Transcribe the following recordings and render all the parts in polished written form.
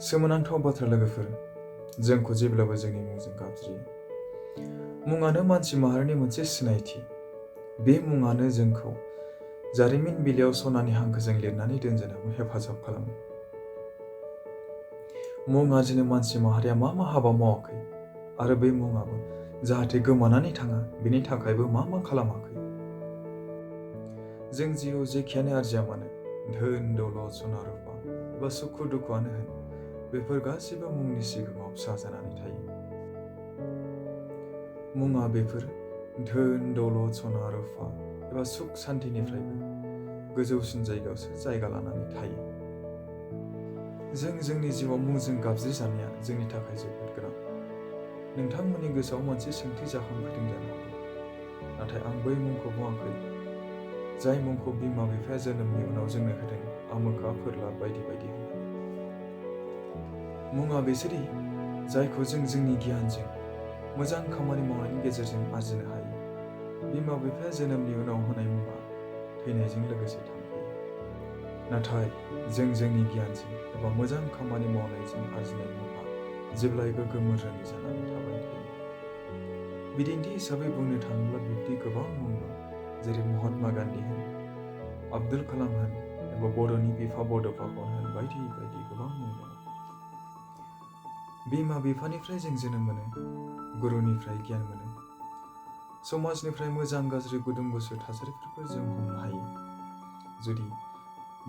सोमोनांथाव बाथ्रा लोगोफोर, जोंखौ जेब्लाबो जोंनि मुंजों गाबज्रियो। मुङानो मानसि माहारिनि मोनसे सिनायथि। बे मुङानो जोंखौ जारिमिन बिलाइयाव सनानि हांखोजों लिरनानै दोनजानायाव हेफाजाब खालामो। मुं आरजिनो मानसि माहारिया मा हाबा मावाखै आरो बे मुङाबो जाहाथे गोमानानै थाङा बेनि थाखायबो मा खालामाखै। जों जिउआव जेखियानो आरजिया मानो, धोन दौलत सना रुपा एबा सुखु दुखुआनो होन, बेफोर गासैबो मुंनि सिगाङाव फिसा जानानै थायो। मुङा बेफोर धोन दौलत सना रुपा एबा सुख सान्तिनिफ्रायबो गोजौसिन जायगायावसो जायगा लानानै थायो। जों जोंनि जिउआव मुंजों गाबज्रि जानाया जोंनि थाखाय जोबोद गोनां। नोंथांमोननि गोसोआव मोनसे सोंथि जाखांफैदों जानो हागौ, नाथाय आं बै मुंखौ बुङाखै जाय मुंखौ बिमा बिफाया जोनोमनि उनाव जोंनो होदों, आमोखा फोरला बायदि बायदि होननानै। मुङा बिसोरनि जायखौ जों जोंनि गियानजों मोजां खामानि मावनायनि गेजेरजों आरजिनो हायो। बिमा बिफाया जोनोमनि उनाव होनाय मुङा थैनायजों लोगोसे थांफायो, नाथाय जों जोंनि गियानजों एबा मोजां खामानि मावनायजों आरजिनाय मुङा जेब्लायबो गोमोरै जानानै थाबाय थायो। बिदिन्थि हिसाबै बुंनो थाङोब्ला बिब्दि गोबां मुं दं, जेरै महात्मा गान्धी होन, आब्दुल कालाम होन, एबा बर'नि बिफा बड'फा होन, बायदि बायदि गोबां मुं दं। बिमा बिफानिफ्राय जों जोनोम मोनो, गुरुनिफ्राय गियान मोनो, समाजनिफ्राय मोजां गाज्रि गुदुं गुसु थासारिफोरखौ जों हमनो हायो। जुदि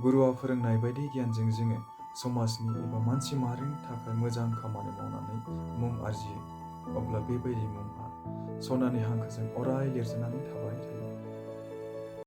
गुरुआ फोरोंनाय बायदि गियानजों जोङो समाजनि एबा मानसि माहारिनि थाखाय मोजां खामानि मावनानै मुं आरजियो, अब्ला बेबायदि मुङा सनानि हांखोजों अराय लिरजानानै थाबाय थायो।